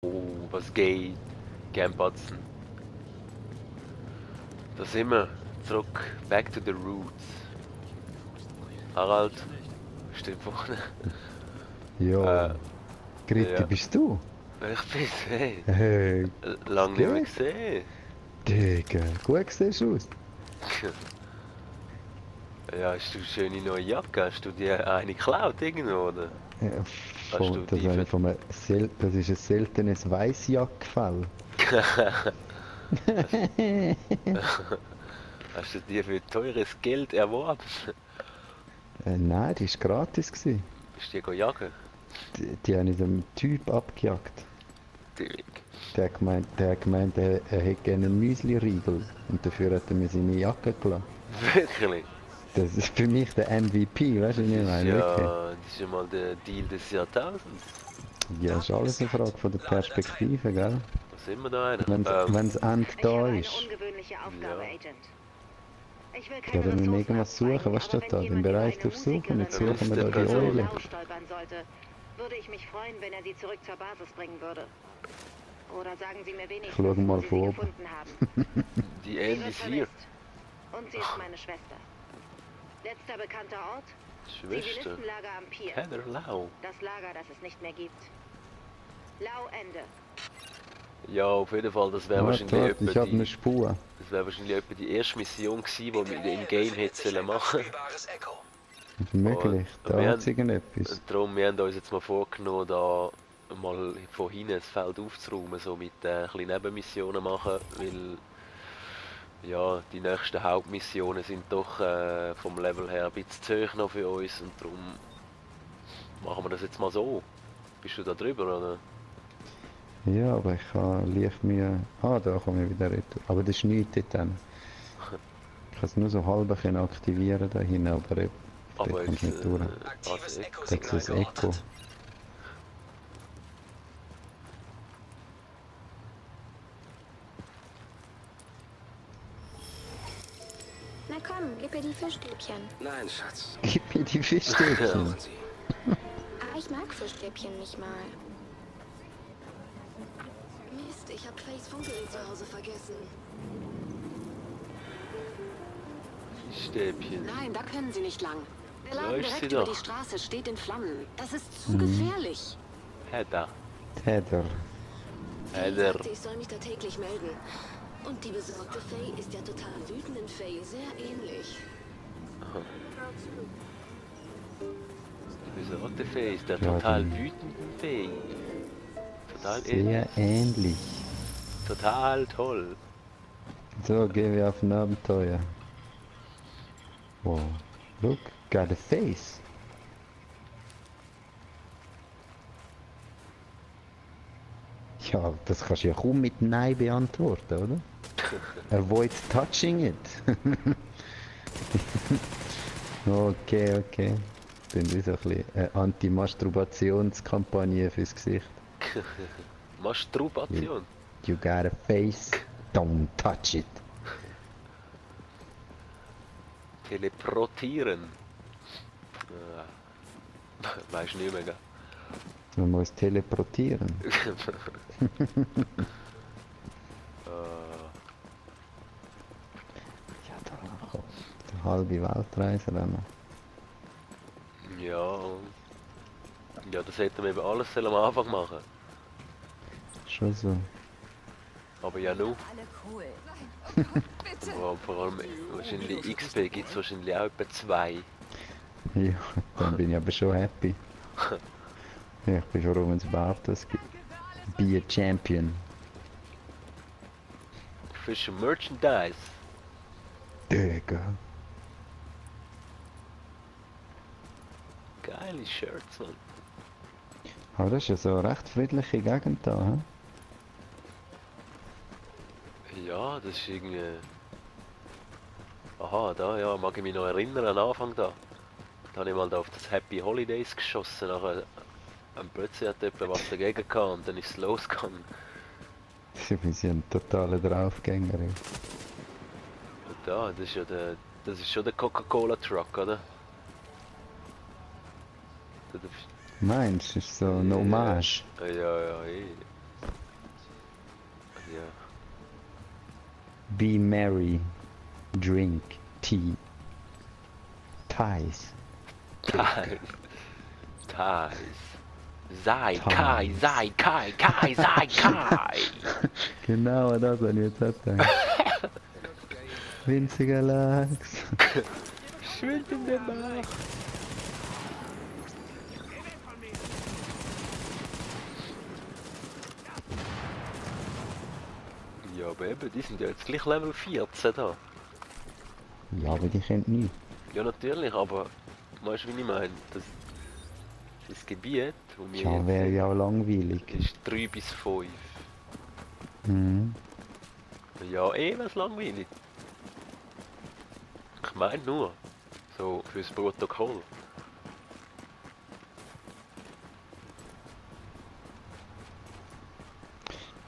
Oh, was geht? Campatzen. Da sind wir. Zurück. Back to the roots. Harald, steht vorne. Ja, Gritti, Ja. bist du? Ich bin's, hey. Hey, was Lang nicht mehr geht? gesehen. Digga, gut siehst du aus. Ja, hast du eine schöne neue Jacke? Hast du dir eine geklaut irgendwo, oder? Ja, Hast du das, die habe für... ich das ist ein seltenes Weissjackfell. Hast du die für teures Geld erworben? Nein, die war gratis. Gewesen. Bist du die jagen? Die haben einem Typ abgejagt. Dirk. Der hat gemeint, er hätte gerne einen Müsli-Riegel. Und dafür hat er mir seine Jacke gelassen. Wirklich? Das ist für mich der MVP, weißt du, was ich meine? Wirklich. Das ist ja mal der Deal des Jahrtausends. Ja, ist alles eine Frage von der Perspektive, gell? Was sind wir da einer? Wenn's End Ich da habe eine ist. ungewöhnliche Aufgabe, Ja. Agent. Ich will Ja, keine dann müssen wir Ressourcen irgendwas abzweigen, suchen. Was steht aber da? wenn Den jemand Bereich über eine durchsuchen. Jetzt Musikerin suchen wir da die Person. Eule. Blau stolpern sollte, würde ich mich freuen, wenn er sie zurück zur Basis bringen würde. Oder sagen Sie mir wenigstens, schau mal wo Sie von sie oben. gefunden haben. Die Sie Andy wird ist hier. vermisst. Und sie ist meine Schwester. Letzter bekannter Ort? Schwester. Zivilistenlager am Pier. Heather Lau. Das Lager, das es nicht mehr gibt. Lau Ende. Ja, auf jeden Fall, das wäre Warte, wahrscheinlich warte, ich etwa habe eine die... Spur. Das wäre wahrscheinlich etwa die erste Mission gewesen, die wir im Game hätten machen. Ist möglich. Und Da wir hat haben- es irgendetwas. Und darum, wir haben uns jetzt mal vorgenommen, da mal von hinten das Feld aufzuräumen, so mit ein bisschen Nebenmissionen machen, weil ja, die nächsten Hauptmissionen sind doch vom Level her ein bisschen zu hoch noch für uns und darum machen wir das jetzt mal so. Bist du da drüber, oder? Ja, aber ich habe leicht Mühe. Ah, da komme ich wieder retour. Aber das ist nichts dort dann. Ich kann es nur so halb können aktivieren da hinten, aber dort Aber kommst du jetzt, nicht durch. also, Da ist das Echo. Na komm, gib mir die Fischstäbchen. Nein, Schatz. Gib mir die Fischstäbchen. Brauchen Sie. Ah, ich mag Fischstäbchen nicht mal. Mist, ich hab Fays Funkgerät zu Hause vergessen. Stäbchen. Nein, da können Sie nicht lang. Der Laden Leucht sie direkt über doch. die Straße steht in Flammen. Das ist zu gefährlich. Heather. Heather. Faye Heather. sagte, ich soll mich da täglich melden. Und die besorgte Faye ist der total wütenden Faye sehr ähnlich. Die besorgte Fee ist der Ja, total die- wütenden Fee. Total ähnlich. Sehr ähnlich. Total toll. So, gehen wir auf ein Abenteuer. Wow. Look, got a face. Ja, das kannst du ja kaum mit Nein beantworten, oder? Avoid touching it. Okay, okay. Dann wie so ein bisschen eine Anti-Masturbationskampagne fürs Gesicht. Masturbation. You got a face, don't touch it. Teleportieren. Weiß nicht mehr, gell? Man muss teleportieren. Ja, da der halbe Weltreise dann noch. Ja. Ja, das hätten wir eben alles sollen am Anfang machen. Schon so. Aber ja nur. Alle cool. Vor allem wahrscheinlich XP gibt es wahrscheinlich auch etwa 2. Ja, dann bin ich aber schon happy. Ja, ich bin froh, wenn es überhaupt das gibt. Be a champion. Fische Merchandise. Digga. Geile Shirts, man. Aber das ist ja so eine recht friedliche Gegend da, hä? Ja, das ist irgendwie... Aha, da, ja, mag ich mich noch erinnern an den Anfang da. Da habe ich mal da auf das Happy Holidays geschossen, nachher plötzlich hat jemand was dagegen gehabt und dann ist es losgegangen. Wir sind ein totaler Draufgänger. ey. Und da, das ist ja der... Das ist schon der Coca-Cola Truck, oder? Da- da- Meinst du, ist so ein Hommage? Ja, ja, eh. Ja. Be merry. Drink tea. Ties. Thais. Thais. Sei Thais. Kai, sei Kai, Kai, sei Kai. Genau das habe ich jetzt auch gedacht. Winziger Lachs. Schwimmt in der Bach. Ja, aber eben, die sind ja jetzt gleich Level 14 da. Ja, aber die kennt nie. Ja, natürlich, aber weißt du, wie ich meine? Das Gebiet, wo wir Ja, wäre jetzt ja auch langweilig. sind, ist 3 bis 5. Mhm. Ja, was langweilig. Ich meine nur, so fürs Protokoll.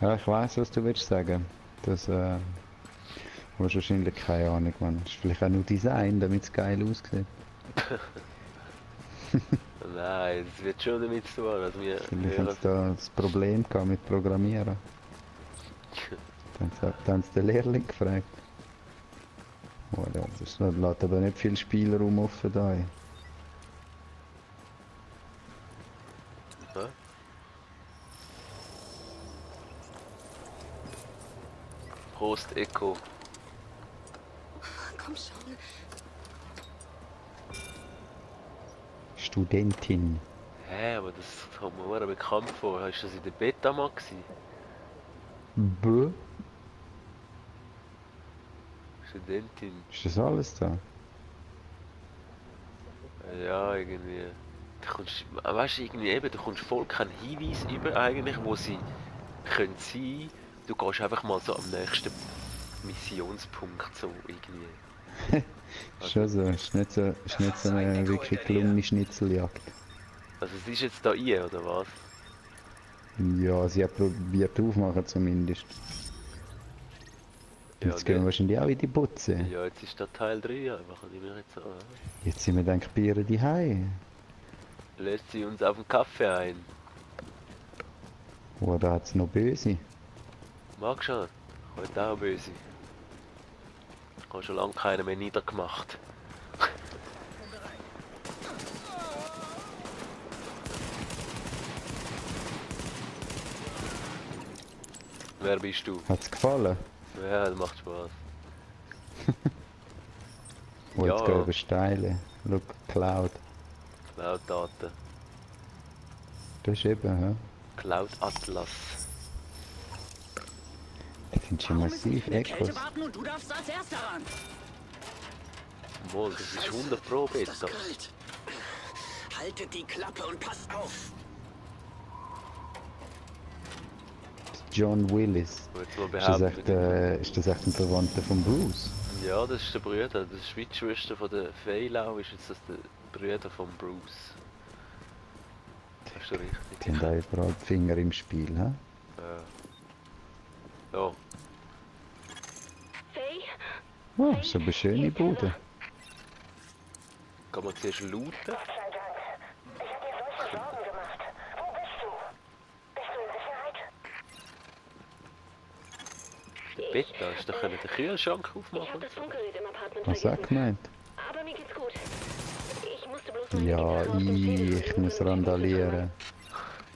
Ja, ich weiß, was du willst sagen. Das, du hast wahrscheinlich keine Ahnung, man. Ist vielleicht auch nur Design, damit es geil aussieht. Nein, es wird schon damit zu tun, dass wir Vielleicht haben sie da das Problem gehabt mit Programmieren. Dann haben sie den Lehrling gefragt. Oh, ja, das lässt aber nicht viel Spielraum offen da. Ey. Hä? Prost, Echo. Komm schon. Studentin. Hä, aber das kommt mir sehr bekannt vor. Hast du das in der Beta mal gesehen? B. Studentin. Ist das alles da? Ja, irgendwie. Du kommst, weißt du, irgendwie eben, du kommst voll keinen Hinweis über eigentlich, wo sie können sein. Du gehst einfach mal so am nächsten Missionspunkt so irgendwie. Schon so. Ist nicht so eine wirklich gelungene Schnitzeljagd. Also es ist jetzt da ihr, oder was? Ja, sie hat probiert aufmachen zumindest. Ja, Jetzt gehen wir wahrscheinlich auch in die Butze. Ja, jetzt ist da Teil 3 einfach, und ich mir jetzt so, Jetzt sind wir dann bei ihr daheim. lässt sie uns auf den Kaffee ein. Oder hat es noch böse? Mag schon, heute auch böse. Ich habe schon lange keinen mehr niedergemacht. Wer bist du? Hat's gefallen? Ja, das macht Spaß. Oh, jetzt Ja. gehen wir steile. Look, Cloud. Cloud-Daten. Das ist eben, hä? Cloud-Atlas. Das sind schon massiv Echos. Und du darfst als erster ran. Moll, das ist 100 Pro Ist das Beta. kalt? Haltet die Klappe und passt auf. John Willis. Ich würde mal Ist das, behaupten. ist das echt ein Verwandter von Bruce? Ja, das ist der Bruder. Das ist wie die Schwester von der Feilau, ist jetzt das der Bruder von Bruce. Hast du Die richtig? haben da überall die Finger im Spiel, hä? Ja. Faye? Oh, so eine schöne Bude. Kann man zuerst looten? Der Beta, ist doch können den Kühlschrank Ich aufmachen? habe das Funkgerät im Apartment Was hat vergessen. gemeint? Aber mir geht's gut. Ich musste bloß meine Ja, Gitarre aus dem Schädel ich holen muss und randalieren.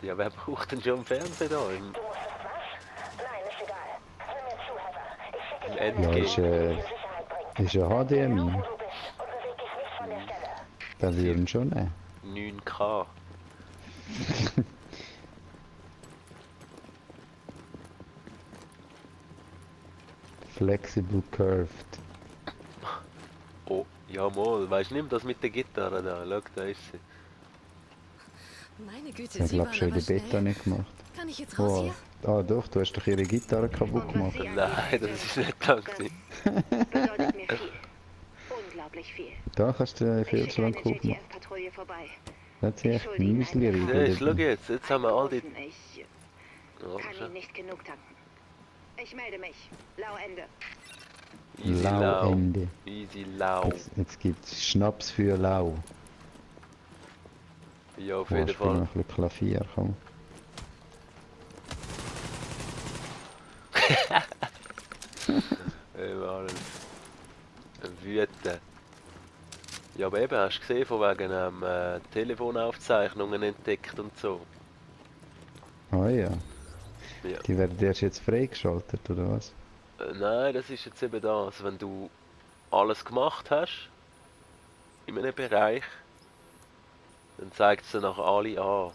Ja, wer braucht denn schon einen Fernseher da? Im Ja, Endgame. ist ja HDMI. Da würden schon nehmen. 9K. Flexible Curved. Oh, ja mal, weißt du, nimm das mit der Gitarre da, schau, da ist sie. Meine Das Güte, hat Sie glaub waren schon in aber der Beta schnell. nicht gemacht. Kann ich jetzt raus Oh. hier? Ah doch, du hast doch ihre Gitarre kaputt Und was gemacht. Sie angeht, Nein, das ist nicht da gewesen. bedeutet mir viel. Unglaublich viel. Da kannst du den Ich schicke eine Kühlschrank aufmachen. JTF-Patrouille vorbei. Da hat sie Ich echt schulde Ihnen Müsli ein Ja, schau rein. jetzt haben wir all die... Großen, ich Oh, kann schau. Ihnen nicht genug danken. Ich melde mich. Lau Ende. Easy Lau. Lauende. Easy Lau. Jetzt gibt's Schnaps für Lau. Ja, auf Oh, jeden spiel noch Fall. ein bisschen Klavier, komm. Überall wüten. Ja, aber eben, hast du gesehen, von wegen Telefonaufzeichnungen entdeckt und so. Ah ja. Ja. Die werden erst jetzt freigeschaltet, oder was? Nein, das ist jetzt eben das, wenn du alles gemacht hast in einem Bereich, dann zeigt es dir nachher alle an,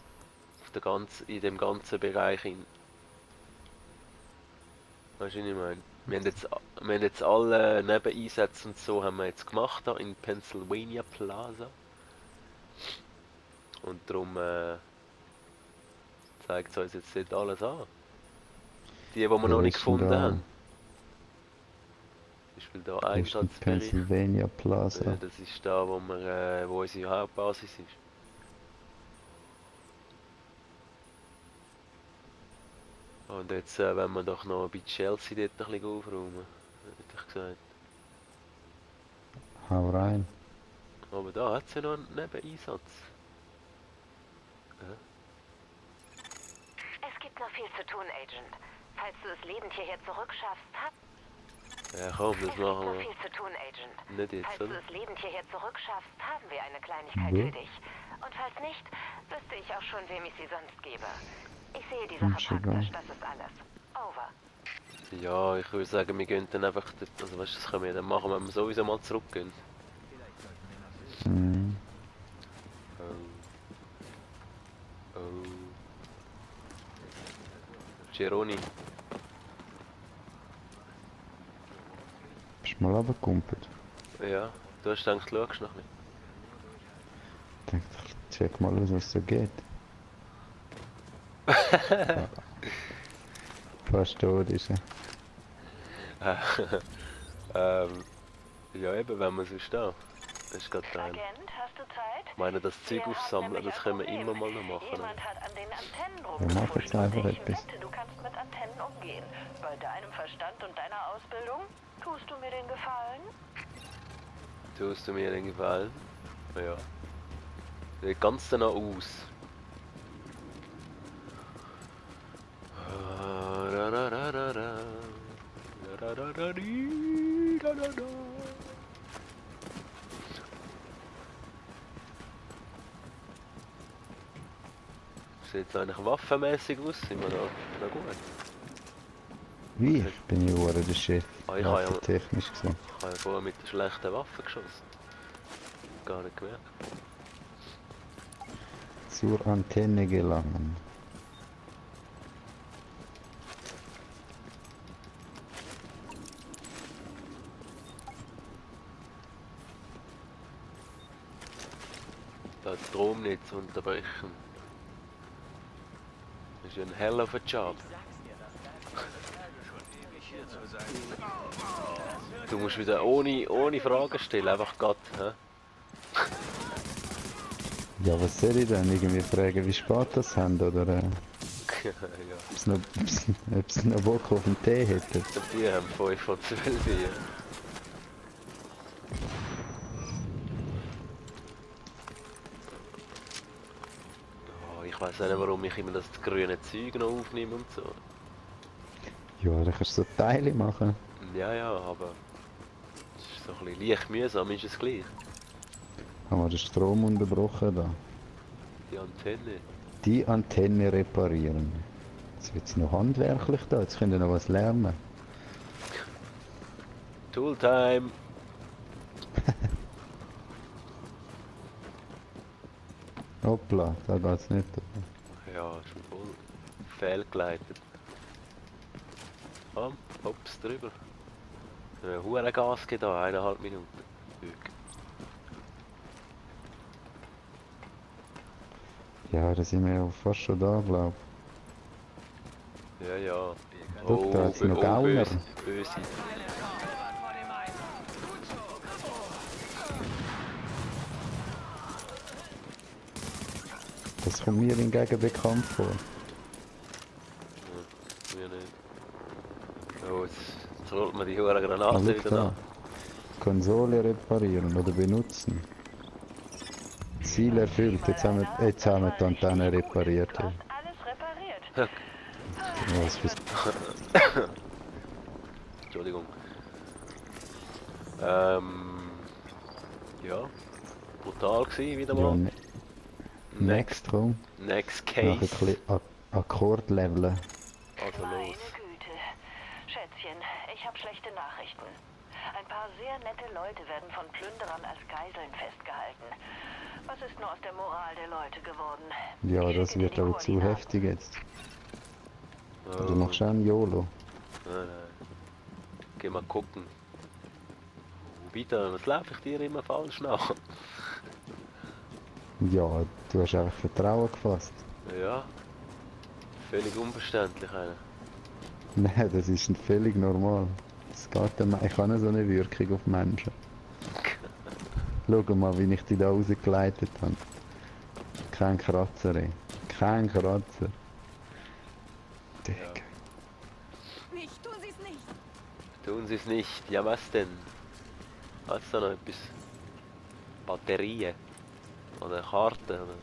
in dem ganzen Bereich. Weißt du, was ich meine? Wir haben jetzt alle Nebeneinsätze und so haben wir jetzt gemacht da in Pennsylvania Plaza. Und darum zeigt es uns jetzt nicht alles an. Die wir noch nicht gefunden haben. Zum Beispiel da Das ist die Einsatzbericht. Pennsylvania Plaza. Das ist da, wo unsere Hauptbasis ist. Und jetzt wenn wir doch noch bei Chelsea dort ein bisschen aufräumen, hätte ich gesagt. Hau rein. Aber da hat es ja noch einen Nebeneinsatz. Es gibt noch viel zu tun, Agent. Falls du es lebend hierher zurückschaffst, Ja komm, das machen noch wir. viel zu tun, Agent. Nicht jetzt, Falls du oder? es lebend hierher zurückschaffst, haben wir eine Kleinigkeit Ja. für dich. Und falls nicht, wüsste ich auch schon, wem ich sie sonst gebe. Ich sehe die Hm, Sache schon praktisch, geil. das ist alles. Over. Ja, ich würde sagen, wir gehen dann einfach, also weißt du, das können wir dann machen, wenn wir sowieso mal zurückgehen. Mhm. Oh. Gironi. Bist du mal runtergekumpelt? Ja, du hast gedacht, du schaust noch nicht. Ich denke, check mal aus, was so geht. Fast tot ist er. Ja eben, wenn wir so stehen. Das ist gerade ein. Agent, hast du Zeit? Ich meine, das Zeug Wir haben aufsammeln, nämlich das ein können wir Problem. immer mal noch machen. Jemand hat an den Antennen Ja, mach rumgefummelt jetzt einfach und ich etwas. wette, du kannst mit Antennen umgehen. Bei deinem Verstand und deiner Ausbildung tust du mir den Gefallen? Tust du mir den Gefallen? Ja. Sieht ganz danach aus. Sieht jetzt eigentlich waffenmäßig aus, sind wir da gut? Wie? Ich bin ja nur der Chef. Ah, ich habe ja- Technisch gesehen. Ich habe ja vorher mit der schlechten Waffe geschossen. Gar nicht gemerkt. Zur Antenne gelangen. Das Stromnetz unterbrechen. Das ist ein hell of a job. Du musst wieder ohne Fragen stellen, einfach Gott. Hä? Ja, was soll ich denn? Irgendwie fragen, wie spät das haben, oder ja. ob sie noch Bock auf den Tee hätten. Die haben 5 von 12 hier. Oh, ich weiß nicht, warum ich immer das grüne Zeug noch aufnehme und so. Ja, dann kannst du so Teile machen. Ja, ja, aber es ist so ein bisschen leicht mühsam, ist es gleich. Haben wir den Strom unterbrochen da. Die Antenne. Die Antenne reparieren. Jetzt wird es noch handwerklich da, jetzt könnt ihr noch was lernen. Tooltime! Hoppla, da geht's nicht. Ja, schon voll fehlgeleitet. Komm, hops drüber. Hure Gas geht da, 1,5 Minuten. Glück. Ja, da sind wir ja fast schon da, glaub Ja, ja. Guck, da hat's noch oh, Gauner. böse. Das kommt mir hingegen bekannt vor. Mir nicht. Oh, jetzt rollt man die hure Ah, Granate schau wieder da. an. Konsole reparieren oder benutzen. Ziel erfüllt, jetzt haben wir die Antenne repariert. Du hast alles repariert. Ja, was für Entschuldigung. Ja, brutal gewesen wieder Ja, mal. next drum. Next Noch ein Case. bisschen Akkord leveln. Also Meine los. Güte. Schätzchen, ich habe schlechte Nachrichten. Ein paar sehr nette Leute werden von Plünderern als Geiseln festgehalten. Was ist nur aus der Moral der Leute geworden? Ja, Ich das schicke dir wird die aber zu Koordinaten. heftig jetzt. Du Oh, machst auch einen YOLO. nein. Geh mal gucken. Wieder, was laufe ich dir immer falsch nach? Ja, du hast einfach Vertrauen gefasst. Ja, völlig unverständlich einer. Nein, das ist völlig normal. Es geht ich habe so eine Wirkung auf Menschen. Schau mal, wie ich dich da rausgeleitet habe. Kein Kratzer, ey. Kein Kratzer. Digga. Nicht, tun Sie es nicht. Tun sie es nicht. Ja, was denn? Hat's da noch etwas? Batterien? Oder Karten? Oder?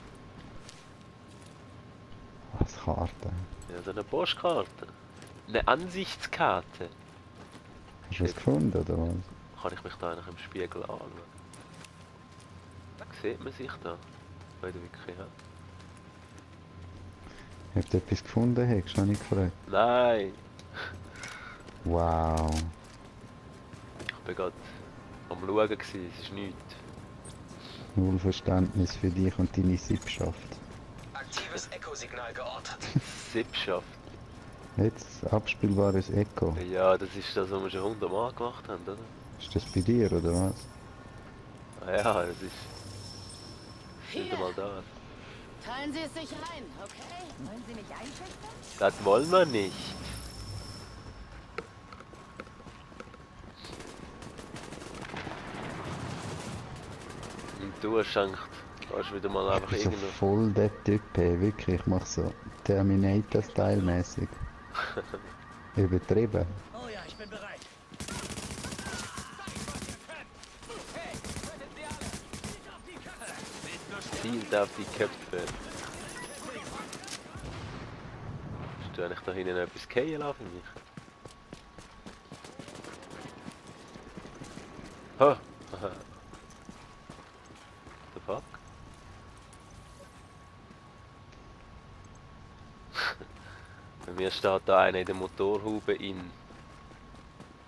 Was Karte? Ja, so eine Postkarte. Eine Ansichtskarte. Hast du was gefunden, oder was? Kann ich mich da eigentlich im Spiegel anschauen? Sieht man sich da? Heute wirklich, ja? Ob du etwas gefunden hast, habe ich gefragt. Nein! Wow. Ich bin gerade am Schauen gewesen, es ist nichts. Null Verständnis für dich und deine Sippschaft. Aktives Echo-Signal geortet. Sippschaft. Jetzt abspielbares Echo. Ja, das ist das, was wir schon 100 Mal gemacht haben, oder? Ist das bei dir, oder was? Ah ja, das ist nicht einmal da. Teilen Sie es sich ein, okay? Wollen Sie mich einschüchtern? Das wollen wir nicht. Und du hast gedacht, kannst wieder mal einfach Ich bin so irgendwo... voll der Typ, ey, wirklich. Ich mach so Terminator-Style mäßig. Übertrieben. Oh ja, ich bin bereit. Zielt auf die Köpfe. Hast du eigentlich da hinten etwas fallen lassen für mich? Ha! Haha. The fuck? Bei mir steht da einer in der Motorhaube in.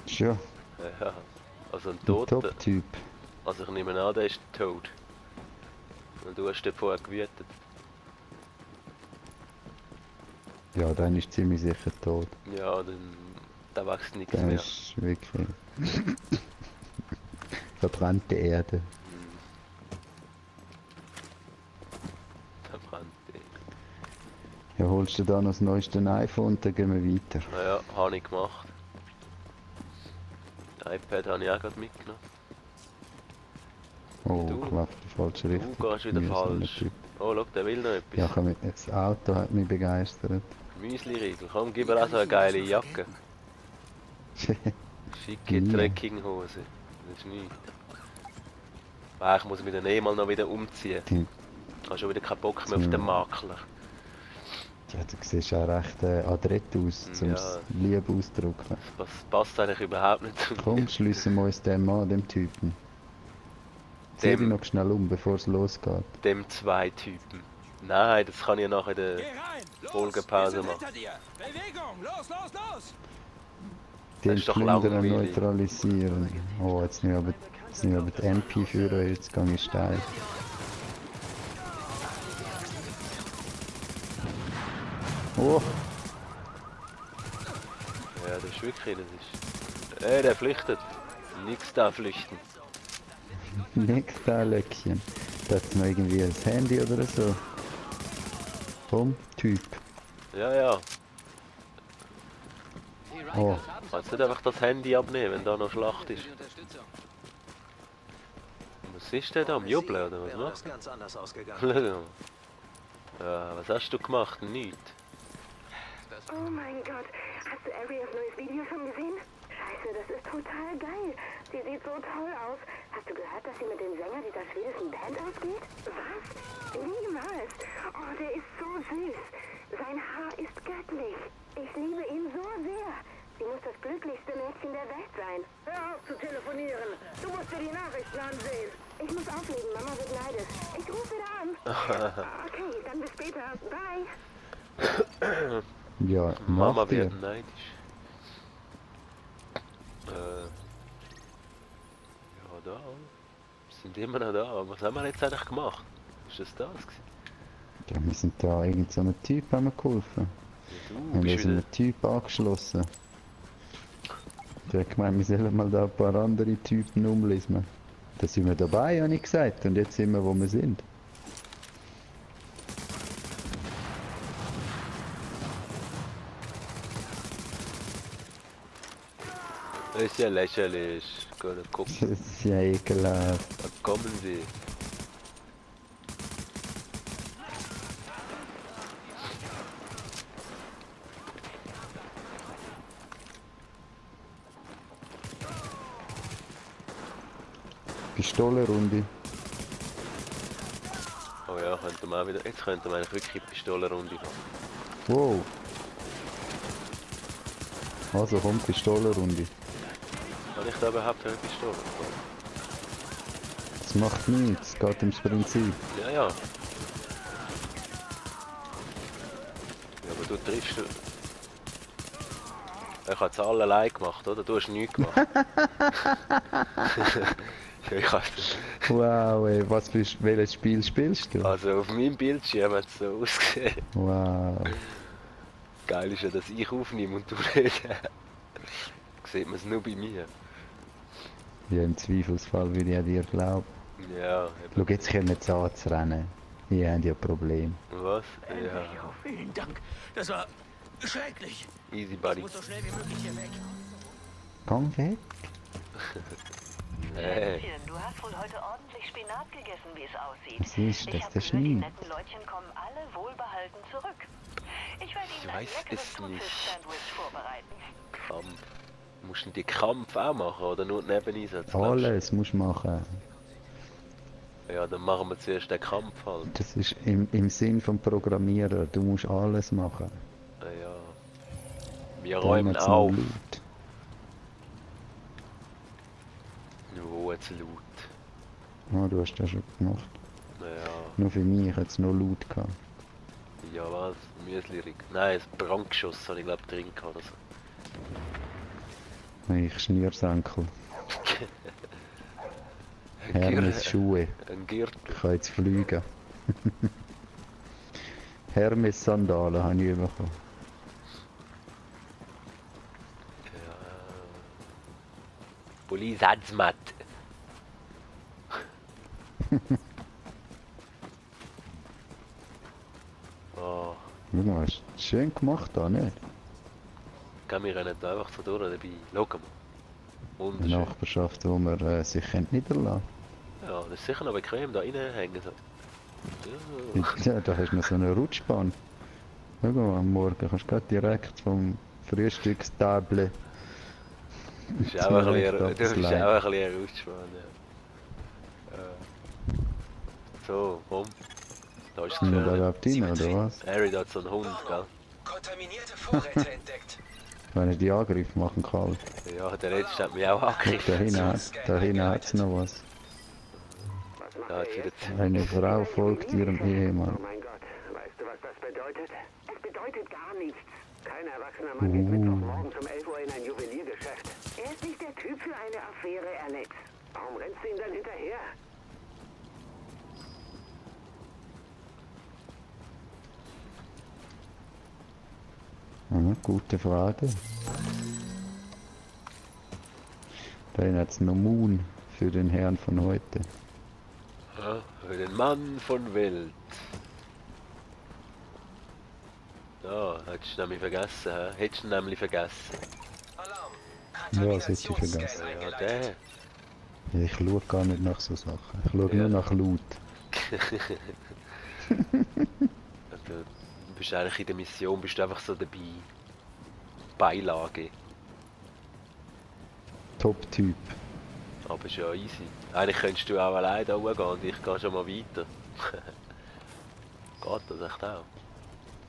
Schon, Ja, also ein ein Toter. Top-Typ. Also ich nehme an, der ist tot. Weil du hast den vorher gewütet. Ja, dann ist ziemlich sicher tot. Ja, dann da wächst nichts Der mehr. ist wirklich... verbrannte Erde. Verbrannt. Ja, holst du da noch das neueste iPhone und dann gehen wir weiter. Naja, habe ich gemacht. Das iPad habe ich auch gerade mitgenommen. Oh, Du? ich laufe in die falsche Richtung. Du gehst wieder Mühsamer falsch. Typ. Oh, schau, der will noch etwas. Ja, das Auto hat mich begeistert. Müsli-Riegel. Komm, gib mir auch so eine geile Jacke. Schicke Nie. Trekkinghose. Das ist nichts. Ich muss mich dann eh mal noch wieder umziehen. Die- Ich habe schon wieder keinen Bock mehr auf den Makler. Ja, du siehst auch recht adrett aus, zum Ja. Liebe auszudrücken. Das passt eigentlich überhaupt nicht zu mir. Komm, schliessen wir uns dem an, dem Typen. Zieh dich Dem- noch schnell um, bevor es losgeht. Dem zwei Typen. Nein, das kann ich nach der Folgepause machen. Bewegung! Los, los, los! Den Das ist doch Plünderer langweilig. neutralisieren. Oh, jetzt nicht aber die MP führen, jetzt gehe ich steil. Oh, Ja, das ist wirklich, das ist... der flüchtet. Nix da flüchten. nix da, Löckchen. Das ist noch irgendwie ein Handy oder so. Komm, Typ. Ja, ja. Oh, Kannst nicht einfach das Handy abnehmen, wenn da noch Schlacht ist. Was ist der da am Jubeln oder was Wäre das macht ganz anders ausgegangen. er? Ja, was hast du gemacht? Nichts. Oh mein Gott, hast du Arias neues Video schon gesehen? Scheiße, das ist total geil. Sie sieht so toll aus. Hast du gehört, dass sie mit dem Sänger dieser schwedischen Band ausgeht? Was? Niemals. Oh, der ist so süß. Sein Haar ist göttlich. Ich liebe ihn so sehr. Sie muss das glücklichste Mädchen der Welt dir die Nachrichten ansehen. Ich muss auflegen, Mama wird neidisch. Ich rufe wieder an. Okay, dann bis später. Bye. Ja, Mama mach dir. wird neidisch. Ja, da. Wir sind immer noch da. Was haben wir jetzt eigentlich gemacht? Ist das gewesen? Ja, wir sind da irgend so einem Typ haben wir geholfen. Ja, du Wir bist haben so wieder... einen Typ angeschlossen. Der hat gemeint, wir sollen mal da ein paar andere Typen umlesen. Da sind wir dabei, habe ich gesagt. Und jetzt sind wir, wo wir sind. Das ist ja lächerlich. Gehen gucken. Das ist ja ekelhaft. Da kommen sie. Pistolenrunde. Oh ja, könnten wir auch wieder... Jetzt könnten wir eigentlich wirklich eine Pistolenrunde machen. Wow. Also komm, Pistolenrunde. Kann ich da überhaupt eine Pistole? Das macht nichts, es geht ums Prinzip. Ja, ja. Ja, aber du triffst... Ich habe es alle allein gemacht, oder? Du hast nichts gemacht. Ja, ich hab's... Wow, ey, welches Spiel spielst du? Also auf meinem Bildschirm hat es so ausgesehen. Wow. Geil ist ja, dass ich aufnehme und du nicht. Sieht man es nur bei mir. Ja, im Zweifelsfall würde ich an dir glauben. Ja, Schau, jetzt können sie anzurennen. Ihr habt ja ein Problem. was? Ja, Oh, vielen Dank. Das war schrecklich. easy Ich buddy. muss so schnell wie möglich hier weg. Komm weg. Nee. Schätzchen, du hast wohl heute ordentlich Spinat gegessen, wie es aussieht. Was ist Ich das? hab Das ist gehört, die nie. netten Leutchen kommen alle wohlbehalten zurück. Ich werde Ich ihnen ein weiß leckeres es nicht. Thunfisch-Sandwich vorbereiten. Kampf. Musst du die Kampf auch machen oder nur den Nebeneinsatz? glaubst du? Alles musst du machen. Ja, dann machen wir zuerst den Kampf halt. Das ist im Sinn vom Programmierer. Du musst alles machen. Ja, ja. Wir Dann räumen hat's noch auf. Loot. Wo jetzt laut? Ah, du hast das schon gemacht. Ja, Nur für mich hat es noch Loot gehabt. ja was? Müsli-Ring. Nein, ein Brandgeschoss habe ich glaube drin gehabt oder so. Ich Schnürsenkel. Hermes Schuhe. Ein Gürtel. Ich kann jetzt fliegen. Hermes Sandalen habe ich bekommen. Ja. Police-Hazmat. Oh, Schau mal, hast du schön gemacht da, nicht? gehen wir rennen da einfach so durch dabei. Schau mal. Eine Wunderschön. Nachbarschaft, wo man sich niederlassen Ja, das ist sicher noch bequem da reinhängen. So. Ja. könnte. Ja, da hast du noch so eine Rutschbahn. Schau mal, am Morgen kannst du gerade direkt vom Frühstückstable. Du bist auch ein bisschen Rutschbahn, ja. So, komm. Da ist es Sind wir da gefährlich. überhaupt rein, oder was? Harry, da hat so einen Hund, gell? Kontaminierte Vorräte entdeckt. Wenn ich die Angriff machen kann. Ja, der letzte hat mich auch angegriffen. Da hinten hat's noch was. Da hat wieder Eine Frau folgt ihrem Ehemann. Oh mein Gott, weißt du, was das bedeutet? Es bedeutet gar nichts. Kein erwachsener Mann geht Mittwochmorgens um 11 Uhr in ein Juweliergeschäft. Er ist nicht der Typ für eine Affäre, Alex. Warum rennst du ihm dann hinterher? Ja, gute Frage. Da hat es noch Moon für den Herrn von heute. Ja, für den Mann von Welt. Ja, hättest du nämlich vergessen, hä? Hättest du nämlich vergessen. Alarm. Ja, das hätte ich vergessen. Ja, der. Ich schaue gar nicht nach so Sachen. Ich schaue Ja. nur nach Loot. Du bist eigentlich in der Mission, bist du einfach so dabei. Beilage. Top-Typ. Aber ist ja easy. Eigentlich könntest du auch alleine da hochgehen und ich gehe schon mal weiter. Geht das echt auch?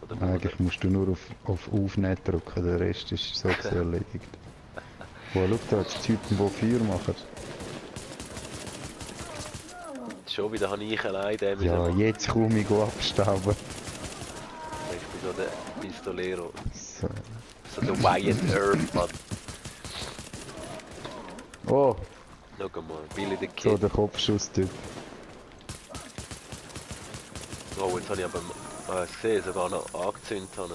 Oder muss Eigentlich musst du nur auf Aufnehmen drücken, der Rest ist so erledigt. Wo schau da, die Typen, die Feuer machen. schon wieder habe ich allein den Ja, müssen jetzt komme ich abstauben. Ich bin so der Pistolero. So. So der Wyatt Earp, Mann. Oh, Schau mal, Billy the so Kid. der Kopfschuss-Typ. Oh, jetzt habe ich aber gesehen, sogar noch angezündet haben.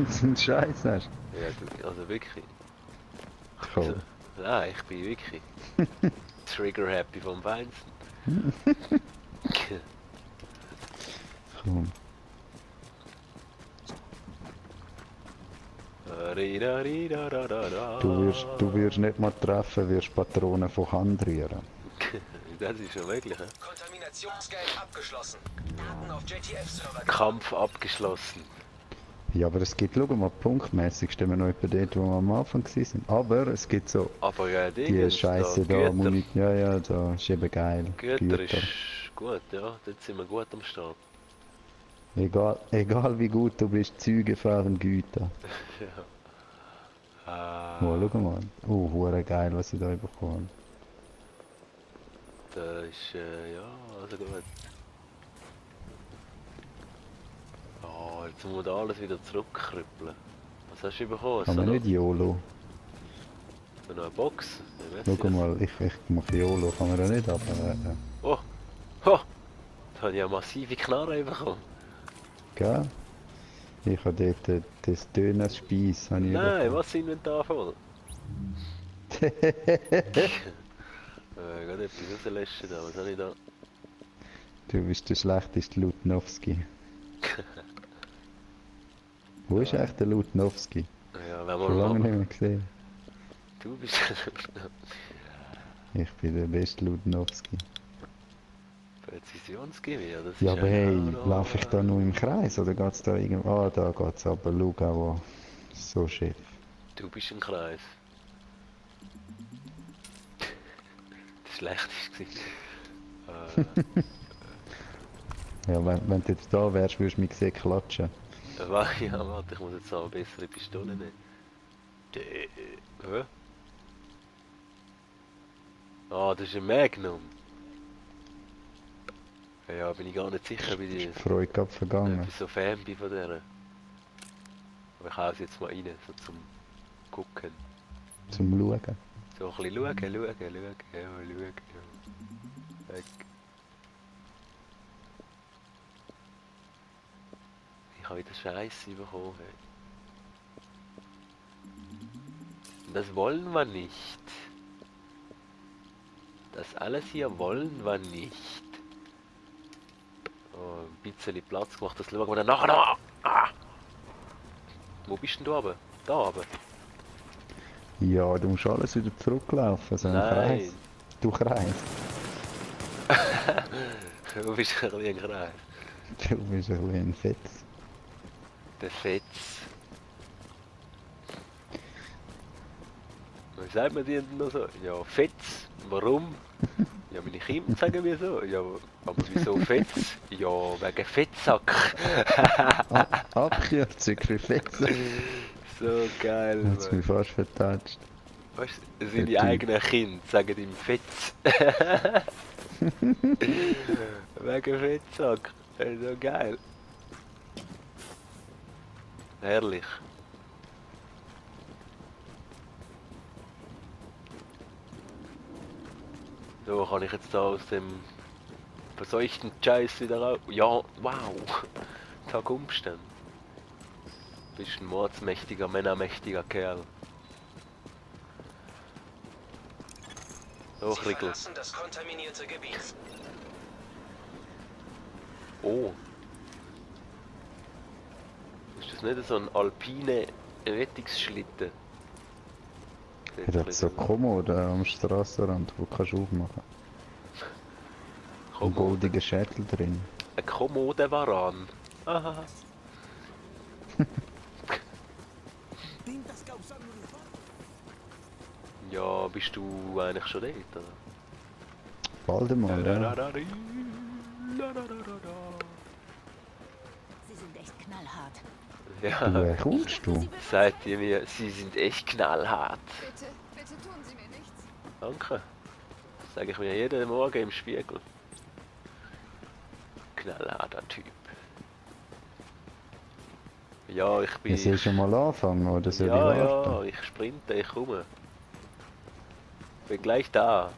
So ein Scheiß hast Ja, also wirklich. du. Cool. Nein, ich bin wirklich Trigger-happy vom Feinsten. Komm. Du wirst nicht mal treffen, wirst Patronen von Hand rühren. Das ist schon möglich, hä? Kontaminationsscan abgeschlossen. Daten auf JTF-Server. Kampf abgeschlossen. Ja, aber es gibt, schau mal, punktmäßig stehen wir noch etwa dort, wo wir am Anfang waren. Aber es gibt so Aber ja, die Scheiße da, ja, ja, da ist eben geil. Güter ist gut, ja, dort sind wir gut am Start. Egal wie gut du bist, Züge fahren Güter. Ja. Oh, schau mal. Oh, hure geil, was ich da bekommen. Das ist, ja, also gut. Oh, jetzt muss man da alles wieder zurückkrüppeln. Was hast du bekommen? Aber nicht YOLO. So noch eine Box? Schau mal, ich mache YOLO, kann man da nicht aber Oh! Oh! Da habe ich eine massive Knarre bekommen. gell? Ich habe dort das Döner-Spieß. Nein, was ist Inventar voll? Gerade etwas rauslöschen da, was habe ich da? Du bist der schlechteste Lutnowski. Wo ist eigentlich der Lutnowski? Ja, wenn Schon lange man... nicht mehr gesehen. Du bist... Ich bin der beste Lutnowski. Präzisionsgewehr, das ist Ja, aber hey, noch- laufe ich da nur im Kreis oder geht's da irgendwo? Ah, da geht's aber, schau auch, so schief. Du bist ein Kreis. Das schlechteste gewesen. Ja, wenn du jetzt da wärst, würdest du mich sehen klatschen. Ja, warte, ich muss jetzt auch eine bessere Pistole nehmen. Hä? Ah, das ist ein Magnum. Ja, bin ich gar nicht sicher, wie die... Freude gehabt vergangen. Ich bin so Fan bin von der. Aber ich hau sie jetzt mal rein, so zum Gucken. Zum Schauen. So ein bisschen schauen, ja, schauen. Weg. Ich habe wieder Scheiße bekommen. Hey. Das wollen wir nicht. Das alles hier wollen wir nicht. Oh, ein bisschen Platz gemacht, das schauen wir dann nachher noch. Ah! Wo bist denn du aber? Da aber. Ja, du musst alles wieder zurücklaufen, so ein Kreis. Du Kreis. Du bist ein bisschen ein Kreis. Du bist ein bisschen ein Fetz. Der Fetz. Wie sagt man dir denn noch so? Ja, Fetz. Warum? Ja, meine Kinder sagen mir so. Ja, aber wieso Fetz? Ja, wegen Fettsack. Abkürzung für Fetz. So geil, Hat's Mann. mich fast vertatscht. Weißt du, seine eigenen Kinder sagen ihm Fetz. Wegen Fettsack. Das ist so geil. Herrlich. So kann ich jetzt da aus dem verseuchten Scheiß wieder raus. Ja, wow. Tag Umstand. Bist ein mordsmächtiger, männermächtiger Kerl. So, Sie Riegel. verlassen das kontaminierte Gebiet. Oh. Ist das nicht so ein alpine Rettungsschlitten? Er hat so Kommoden am Strassenrand, wo kannst du aufmachen. Ein goldiger Schädel drin. Ein Kommodenvaran. Aha. Ja, bist du eigentlich schon dort, oder? Bald einmal, ja. Sie sind echt knallhart. Ja, Woher kommst du? sagt ihr mir, sie sind echt knallhart. Bitte tun Sie mir nichts. Danke. Das sage ich mir jeden Morgen im Spiegel. knallharter Typ. Ja, ich bin... Ja, soll ich schon mal anfangen oder soll ich Ja, warten? ja, ich sprinte, ich komme. Bin gleich da.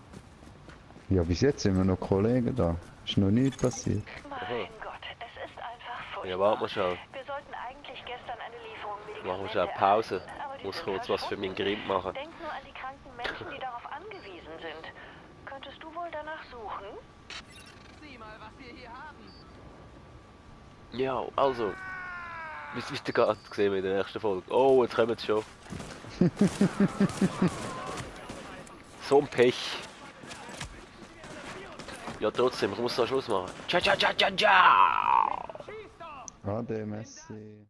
Ja, bis jetzt sind wir noch Kollegen da. Ist noch nichts passiert. Mein Gott, es ist einfach furchtbar. Ja, warte mal schon. Wir sollten eigentlich gestern eine Lieferung Machen wir Medikamente schon eine Pause. erhalten, aber die Muss sind kurz was für meinen verschwunden. Grind machen. Denk nur an die kranken Menschen, die darauf angewiesen sind. Könntest du wohl danach suchen? Sieh mal, was wir hier haben. Ja, also. Wie ist der gerade gesehen in der ersten Folge? Oh, jetzt kommen sie schon. So ein Pech. Ja, trotzdem, ich muss da Schluss machen. Ciao, ciao, ciao, ciao, ciao! Ade, Messi.